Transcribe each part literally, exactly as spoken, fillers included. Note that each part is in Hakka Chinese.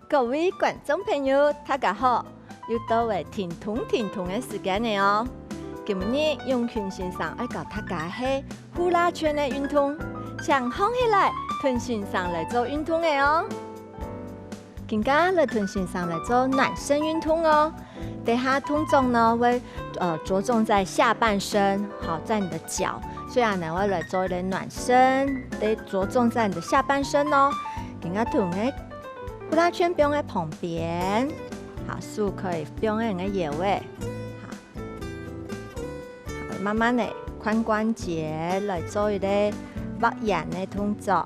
各位觀眾朋友，大家好！又到了停動停動个時間了哦。今日永群先生愛教大家个係呼啦圈个運動，請䟘起來，同先生來做運動个哦。今下來同先生來做暖身運動哦。這下動作呢會，呃，著重在下半身，好，在你的腳，所以啊，𠊎會來做一個暖身，得著重在你的下半身哦。今下同个呼啦圈放在旁邊，好，手可以放在你个腰仔，好，好，慢慢个髖關節來做一個畫圓个動作。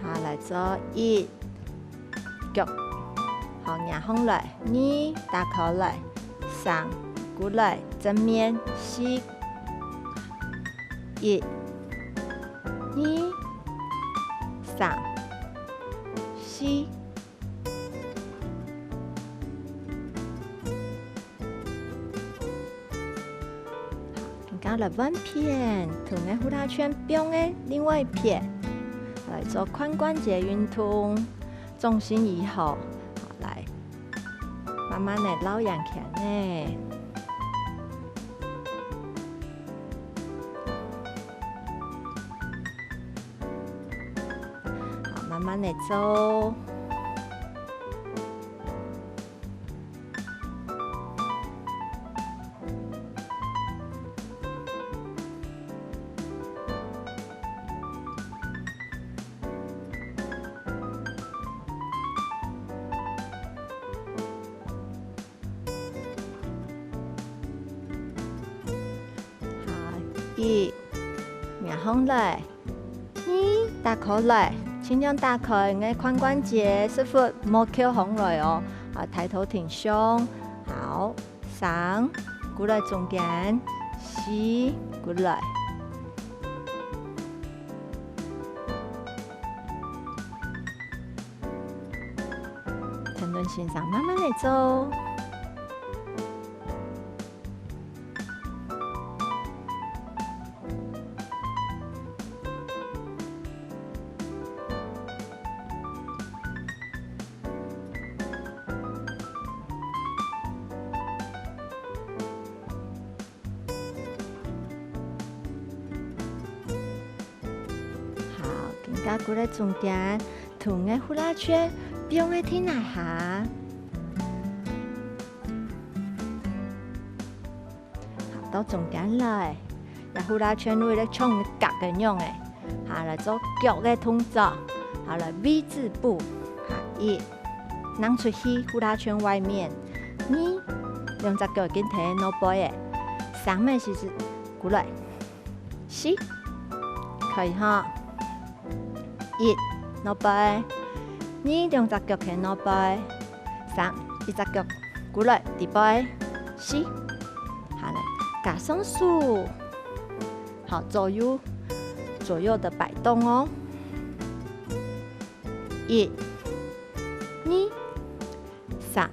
好，來做一，腳，好，擎䟘來，二，打開來，三，過來，正面，四，一，二，三，四。 今下來換片，同个呼啦圈放个另外一片，來做髖關節運動，重心移好，好，來，慢慢个繞圓圈仔。 好，慢慢个做。好，一，擎䟘來。 二，打開來，盡量打開你个髖關節，屎朏莫翹䟘來哦。啊，抬頭挺胸。好，三，過來中間，四，過來。停頓先生，慢慢个做。 好，今下過來中間，同个呼啦圈放个地泥下。好，到中間來，這呼啦圈會像夾个樣仔。好，來做腳个動作。好，來V字步。好，一，䟘出去呼啦圈外面。二，兩隻腳已經提腦背仔。三个時節，過來。 四，可以哈。一，腦背。二，兩隻腳牽腦背。三，一隻腳過來，底背。四，好了，加上手。好，左右，左右的擺動哦。一，二， 三、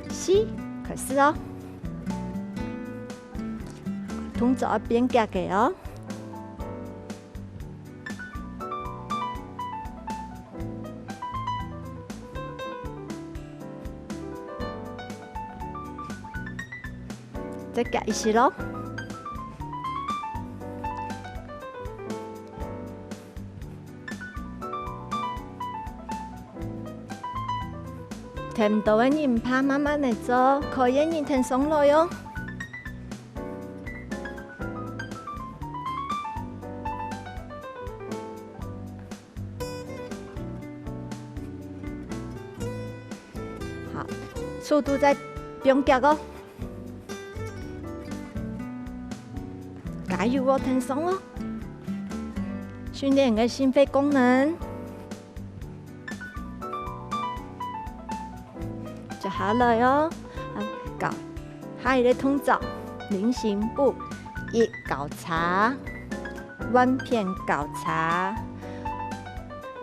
四，開始哦。動作愛變遽个哦。再遽一息咯。 𢯭毋到个人毋怕，慢慢仔做，可以个人𢯭上來哦。好，速度再放遽哦。 加油哦，𢯭上哦！訓練你个心肺功能。接下來哦，啊，搞下一個動作，菱形步，一交叉，換片交叉，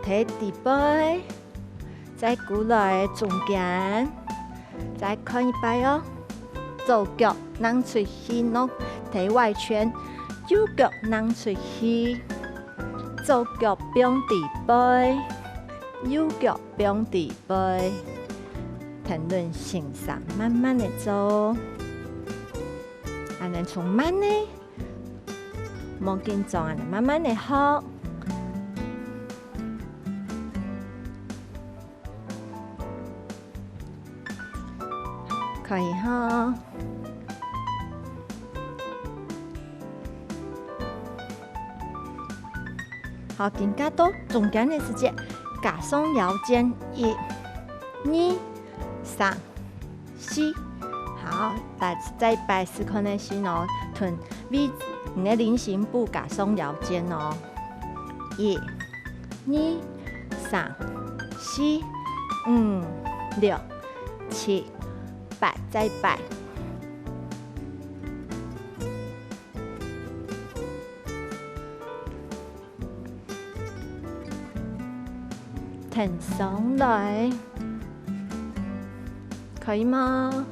在底背，再過來中間，再看一擺哦。左腳躡出去，喏，在外圈，右腳躡出去，左腳放底背，右腳放底背。跈等先生慢慢仔做，恁仔從慢仔，莫緊張，恁仔慢慢仔學。 可以哈。好，今下到中間个時節，加上腰薦，一、二、三、四。好，來，再擺試看仔先哦，同位你个菱形布加上腰薦哦。一、二、三、四、五、六、七、八，再擺。 跈上來，可以嗎？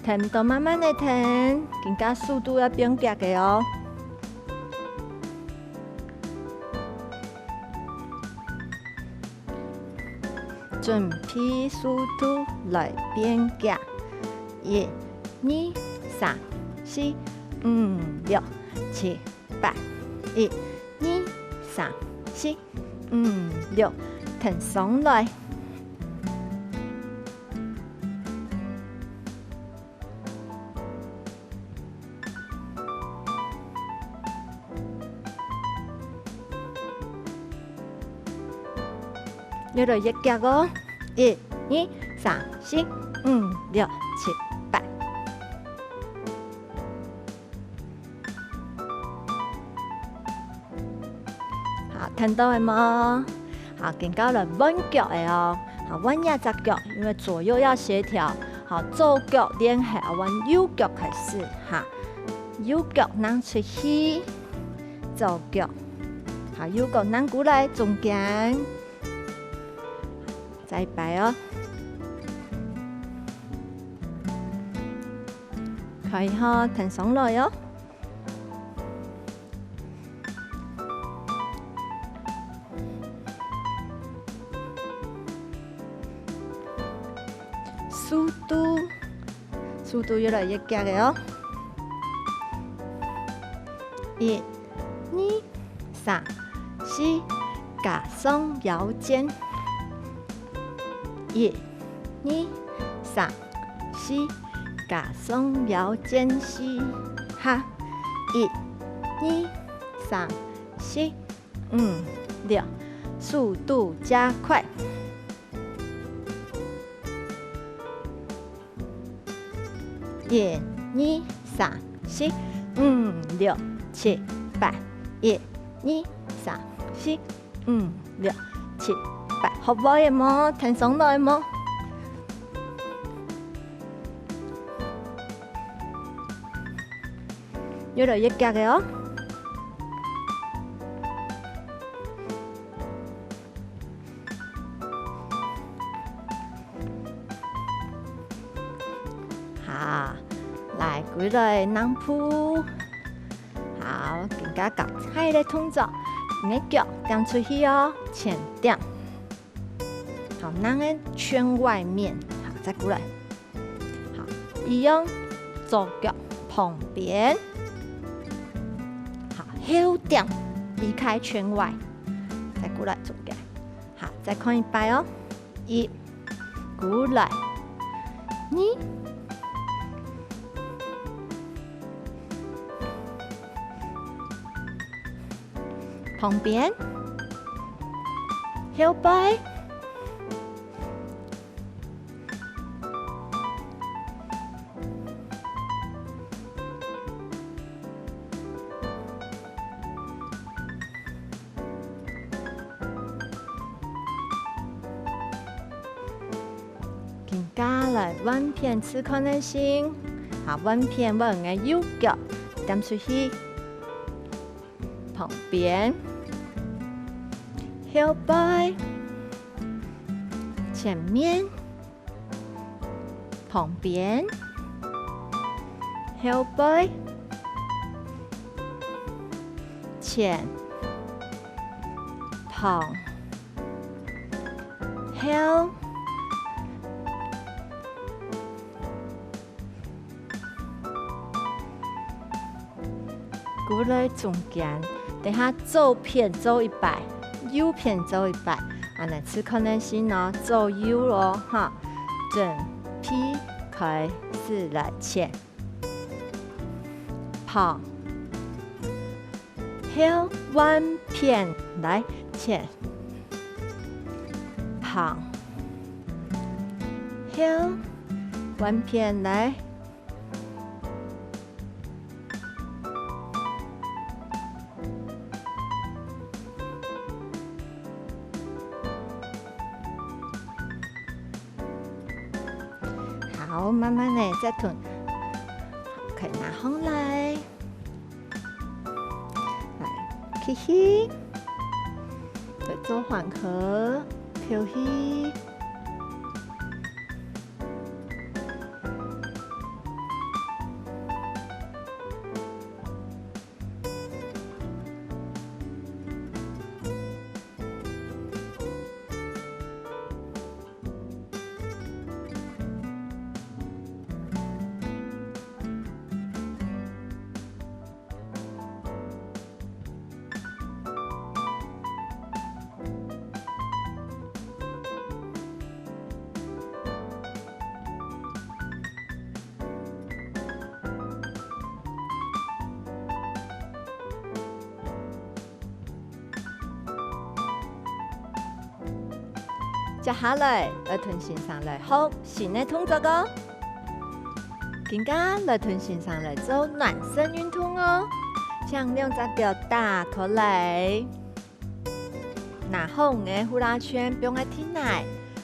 跈毋到慢慢仔跈，今下速度愛變遽个哦。 準備速度來變遽，一、二、三、四、五、六、七、八，一、二、三、四、五、六，跈上來。 越來越遽哦！一、二、三、四、五、六、七、八。好，跈到了無？好，今下來換腳仔哦。好，換這隻腳，因為左右要協調。好，左腳練好，換右腳開始哈。右腳躡出去，左腳。好，右腳躡過來中間。 再擺哦。可以吼，跈上來哦。速度，速度越來越遽了哦。一、二、三、四，加上腰薦。一、 二、三、四，加上腰薦四下。一、二、三、四、五、六，速度加快。一、二、三、四、五、六、七、八。一、二、三、四、 五、六、七、八，學會了無？跈上來無？越來越遽了哦。好，來，歸來躝步。 好，今下教下一個動作，你个腳踮出去哦，前踮。好，躡个圈外面，好，再過來。好，一樣，左腳旁邊。好，後踮，離開圈外，再過來中間。好，再看一擺哦。一，過來。二， 旁邊，後背。 今下來換片試看仔先。好，換片換你个右腳踮出去，旁邊，後背、前面、旁邊、後背、前、旁、後。 跍來中間，等下左片做一擺，右片做一擺，恁呢試看仔先哦，左右哦，哈。準備，開始來，前、旁、後，換片，來，前、旁、後，換片，來。 好，慢慢仔再同，可以拿上來。來，吸氣，再做緩和，敨氣。 接下來，愛同先生來學新个動作哦。今下來同先生來做暖身運動哦。將兩隻腳打開來，拿好你个呼啦圈放在地泥，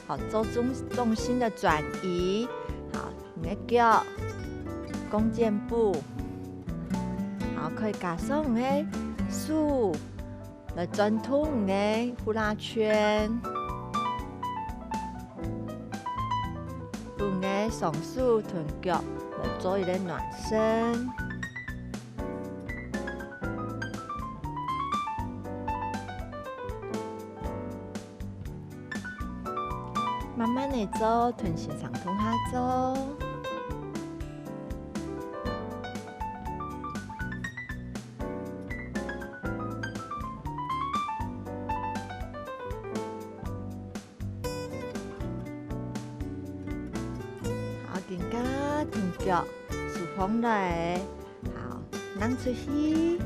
好做中，重心个轉移。好， 你个腳、弓箭步，好，可以加上你个手來轉動你个呼啦圈，用你个雙手同腳來做一個暖身。 慢慢仔做，同先生共下做。好，今下同腳收放來。 好，挷出去，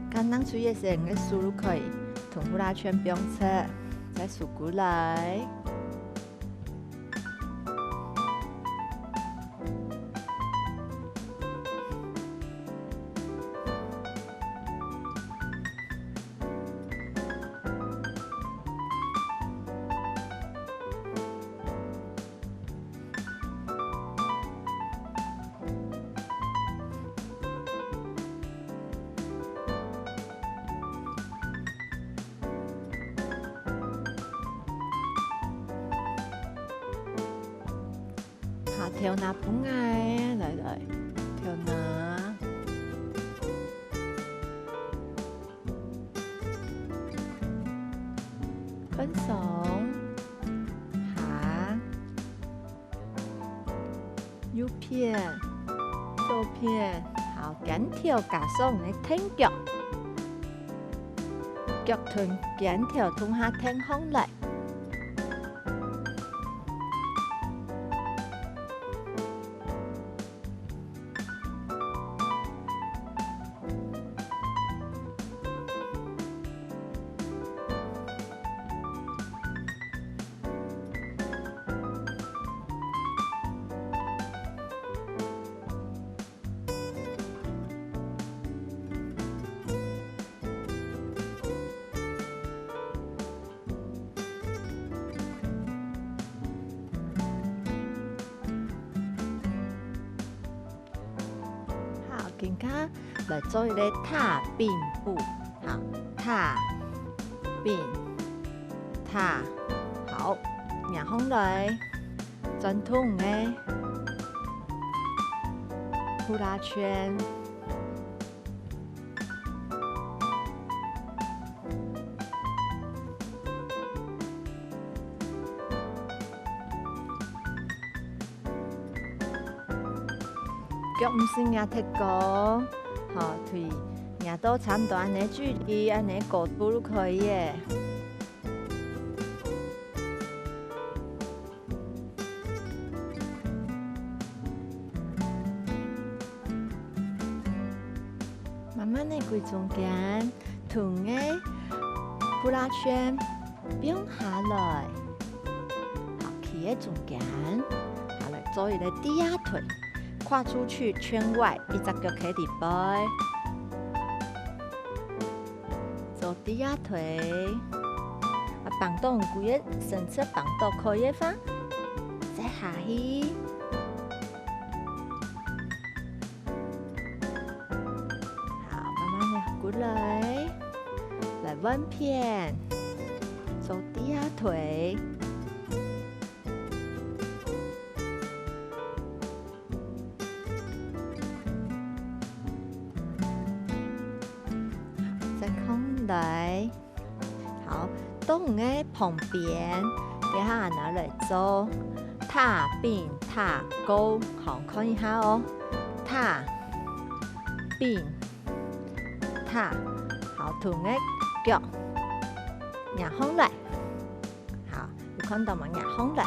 該挷出去个時節，你个手就可以同呼啦圈放直，再收過來。 好，頭那分𠊎，來，來，頭那。放鬆。下。右片，左片，好，肩頭加上你个挺腳。腳同肩頭共下挺䟘來。 好，今下來做一個踏並步。好，踏並踏，好，迎䟘來，轉動个呼啦圈。 腳毋使擎忒高，吼，對，擎到差毋多恁仔距離，恁仔高度就可以了。 慢慢仔歸中間，同个呼啦圈放下來。好，企在中間，好，來做一個低壓腿，跨出去圈外，一隻腳徛在背。 做低壓腿，啊，放到歸个身子放到可以个話，再下去。好，慢慢仔過來，來換片，做低壓腿。 再䟘來。好，到你个旁邊，這下拿來做踏、併、踏、勾，好，看一下哦。踏、併、踏，好，同个腳擎䟘來。 好，有看到無？擎䟘來，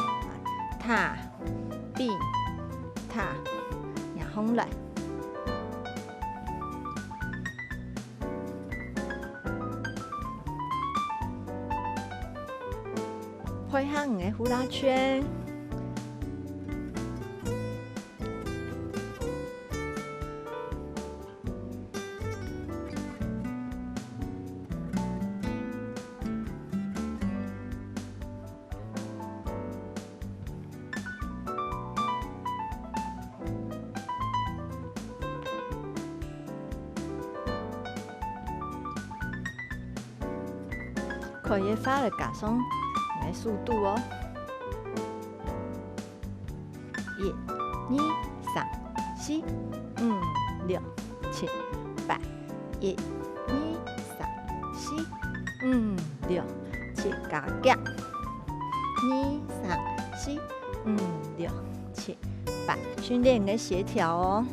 踏、併、踏，擎䟘來。配合你个呼啦圈。 可以个話來加上你个速度哦。 一、二、三、四、五、六、七、八。一、二、三、四、五、六、七，加遽。二、三、四、五、六、七、八。訓練你个協調哦。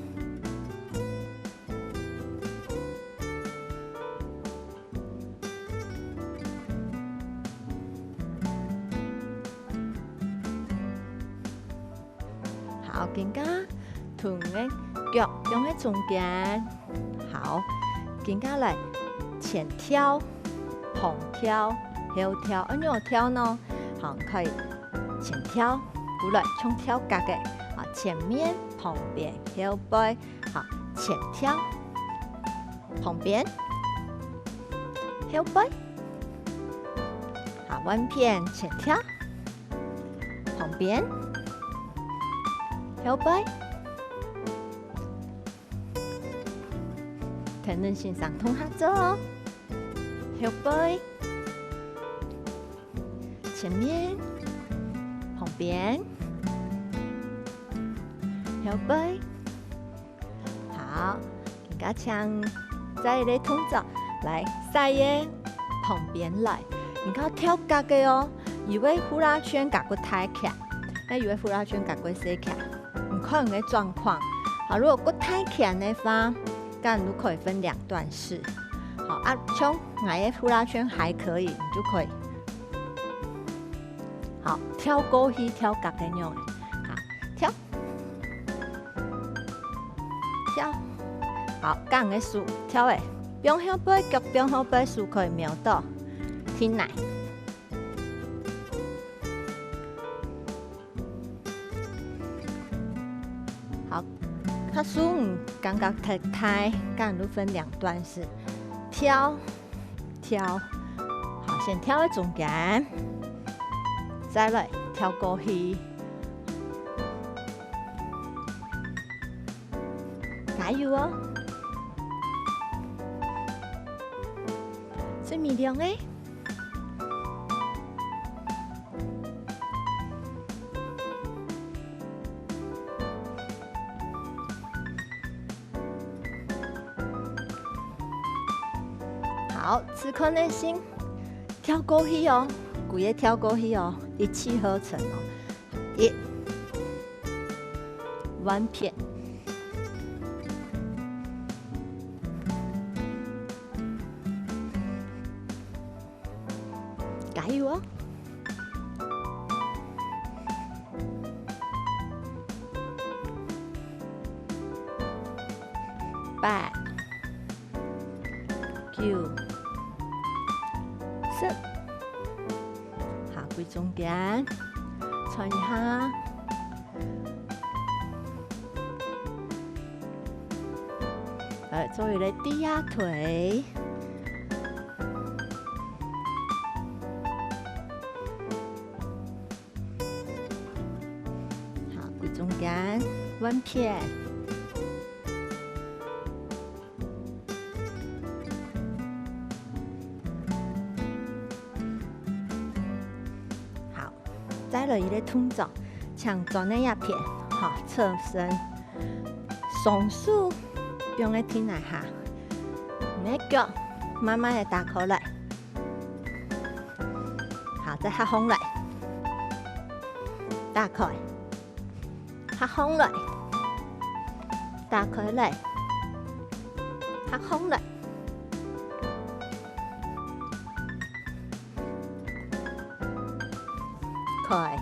好，今下同个腳放在中間。好，今下來前跳、旁跳、後跳，愛仰跳呢？好，你可以前跳，過來像跳格个，好，前面、旁邊、後背， 好，前跳，旁邊，後背。好，換片，前跳，旁邊，後背。跈等先生同下做哦。後背，前面，旁邊，後背。 好，今下請再一個動作來，徙个旁邊來。你看跳格个哦，有个呼啦圈較過大圈，該有个呼啦圈較過細圈，你看你个狀況。好，如果過大圈个話，該你就可以分兩段式。好，啊，像𠊎个呼啦圈還可以，你就可以，好，跳過去跳格个樣仔。好，跳。 跳。好，該你个手跳仔，放後背，腳放後背，手可以摸著地泥。好，較手毋感覺忒大，該你就分兩段式，跳， 跳。好，先跳到中間，再來跳過去。加油哦！最尾兩個。好，自看个心，跳過去哦，歸个跳過去哦，一氣呵成哦。一，換片。加油哦！八、九、十。下歸中間，轉一下。來，做一個低壓腿。 好，歸中間，換片。好，再來一個動作，請轉个一片，好，側身，雙手放个地泥下，你个腳慢慢个打開來。 好，再合䟘來，打開，合䟘來，打開來，合䟘來，開，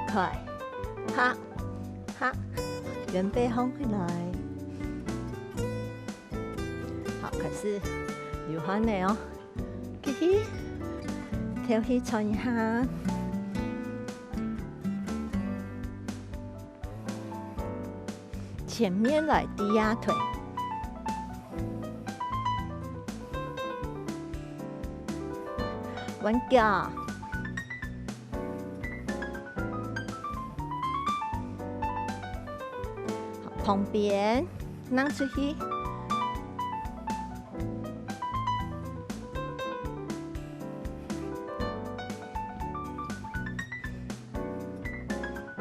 開，合，合，原背䟘起來。好，開始流汗了哦。 繼續，頭去轉一下。前面來低壓腿。換腳。好，旁邊，䟘出去。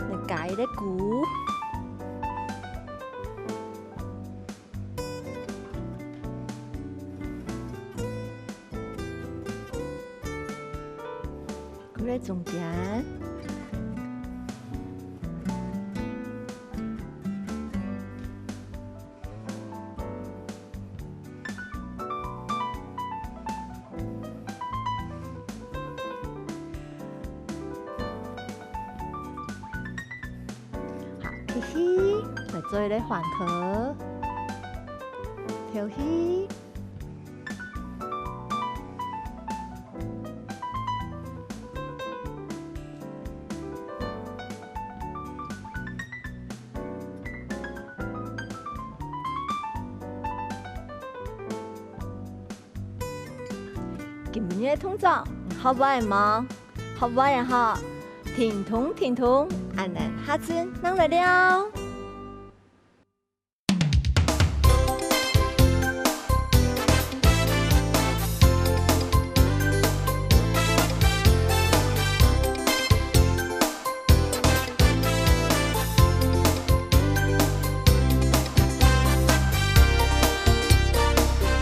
你加一個鼓。鼓个中間。 好，吸氣，來做一個緩和。敨氣。 今晡日个動作，你學會無？學會啊吼，停動停動，恁樣下次正來尞。